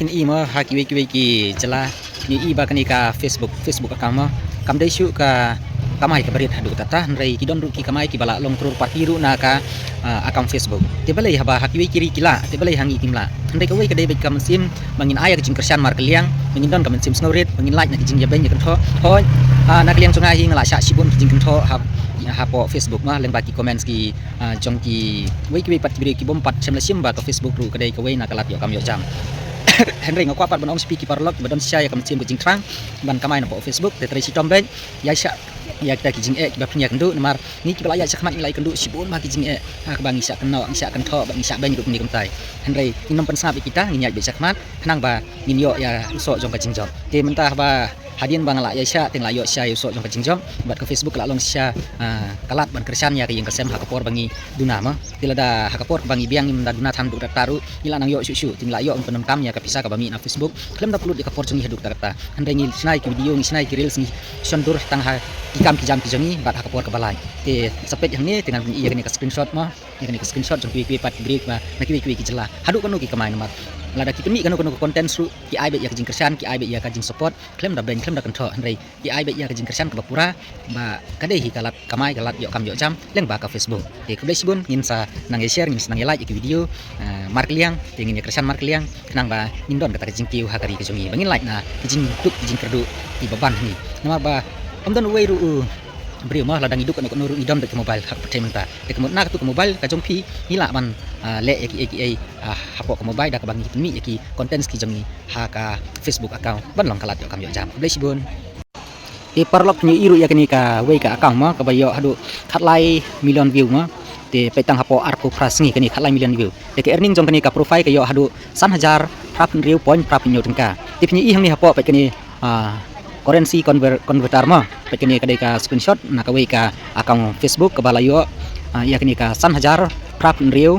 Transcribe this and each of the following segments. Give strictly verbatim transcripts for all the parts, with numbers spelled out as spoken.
Phin i mo ha kiwei kiwei ki jylla, phin i ba kane ka Facebook, Facebook account mo kam dei shuh ka kamai kaba rit haduh katta, hynrei ki don ruh ki kamai kiba la long crorepati ruh na ka, ah, account Facebook. Te balei haba ha kiwei ki ri ki lah, te balei ha ngi kim lah? Hynrei kawei ka dei beit ka mynsiem ba ngin ai ïa ka jingkyrshan markylliang, ba ngin don ka mynsiem sngewrit, ba ngin lait na ka jingïabeiñ ïakynthoh. Hooid, ah, na ka liang jong nga hi nga la shah shibun ki jingkynthoh ha, hapoh Facebook mo, lyngba ki comments ki, ah, jong kiwei kiwei pat ki briew ki bym pat shym la shim ba ka Facebook ruh ka dei kawei na ka lad ïoh kam ïoh jam. Hynrei nga kwah pat ban ong sha phi ki paralok kiba don shisha ïa ka mynsiem ka jingthrang ban kamai napoh Facebook, te trei shitom beit, ïaishah ïa kita ki jingeh kiba phin ïakynduh, namar ngi kiba la ïaid shakhmat ngi la ïakynduh shibun bha ki jingeh ha kaba ngi shah kynnoh, ngi shah kynthoh bad ngi shah beiñ ruh kumne kumtai. Hynrei ngin ym pynsngap ïa kita, ngin ïaid beit shakhmat khnang ba ngin ïoh ïa u soh jong ka jingjop. Te mynta haba hadien ba nga la ïaishah te nga la ïoh shisha ïa u soh jong ka jingjop, bad ka Facebook ka la long shisha, ah, ka lad ban kyrshan ïa ka ïing ka sem ha ka por ba ngi duna mo. Te lada ha ka por ba ngi biang ngim da duna than haduh katta ruh, ngi la nang ïoh shuh shuh, te ngi la ïoh ban pyndonkam ïa ka pisa kaba mih na Facebook khlem da pynlut ïa ka por jong ngi haduh katta katta. Hynrei ngi shna ïa ki video, ngi shna ïa ki reels, ngi shon dur tang ha ki kam ki jam ki jong ngi bad ha ka por kaba lait. Te sa peit hangne te ngan pyni ïa kane ka screenshot mo, ïa kane ka screenshot jong kiwei kiwei pat ki briew ba na kiwei kiwei ki jylla. Haduh kano ki kamai, namar lada ki pynmih kano kano ka content ruh ki ai beit ïa ka jingkyrshan, ki ai beit ïa ka jingsupport khlem da beiñ khlem da kynthoh, hynrei ki ai beit ïa ka jingkyrshan kaba pura ba ka dei hi ka lad kamai, ka lad ïoh kam ïoh jam lyngba ka Facebook. Te khublei shibun, ngin sa nang ïa share, ngin sa nang ïa like ïa ki video, ah, markylliang, te ngin ïa kyrshan markylliang khnang ba ngin don kata ka jingkiew ha ka ri ka jong ngi, ba ngin lait na ki jingduk ki jingkyrduh kiba ban hangne. Namar ba ym don uwei ruh u briew mo, lada ngi duk kano kano ruh ngi don beit ka mobile ha ka pyrthei mynta. Te ka mut na katu ka mobile ka jong phi ngi lah ban, ah, leh ïa kiei kiei, ah, hapoh ka mobile da kaba ngi pynmih ïa ki contents ki jong ngi ha ka Facebook account ban long ka lad ïoh kam ïoh jam. Khublei shibun. Te paralok, phin ïohi ruh ïa kane kawei ka account mo kaba ïoh haduh khatlai million view mo. Te peit tang hapoh arphew phra sngi kane khatlai million view. Te ka earning jong kane ka profile ka ïoh haduh san hajar phra phew hynriew point phra phew hynñiew tyngka. Te phin ïohi hangne hapoh, peit kane, ah, currency conver-, converter mo. Peit kane ka dei ka screenshot na kawei ka account Facebook kaba la ïoh, ah, ïa kane ka san hajar phra phew hynriew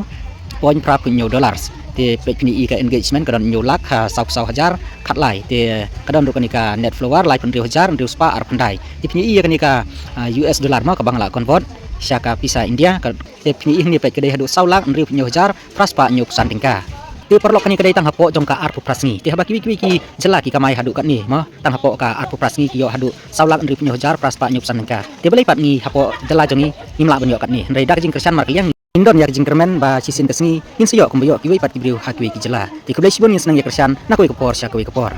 point phra phew hynñiew dollars. Te peit phin ïohi ka engagement ka don hynñiew lak, ah, saw phew saw hajar khatlai. Te ka don ruh kane ka net follower laiphew hynriew hajar hynriew spah arphew khyndai. Te phin ïohi ïa kane ka, ah, U S dollar mo kaba nga la convert sha ka pisa India, ka, te phin ïohi hangne, peit ka dei haduh saw lak hynriew phew hynñiew hajar phra spah hynñiew phew san tyngka. Te paralok, kane ka dei tang hapoh jong ka arphew phra sngi. Te haba kiwei kiwei ki jylla ki kamai haduh katne mo, tang hapoh ka arphew phra sngi ki ïoh haduh saw lak hynriew phew hynñiew hajar phra spah hynñiew phew san tyngka. Te balei pat ngi hapoh jylla jong ngi ngim lah ban ïoh katne? Hynrei da ka jingkyrshan markylliang ngin don ïa ka jingkyrmen ba shisien ka sngi ngin sa ïoh kumba ïoh kiwei pat ki briew ha kiwei ki jylla. Te khublei shibun, ngin sa nang ïa kyrshan na kawei ka por sha kawei ka por.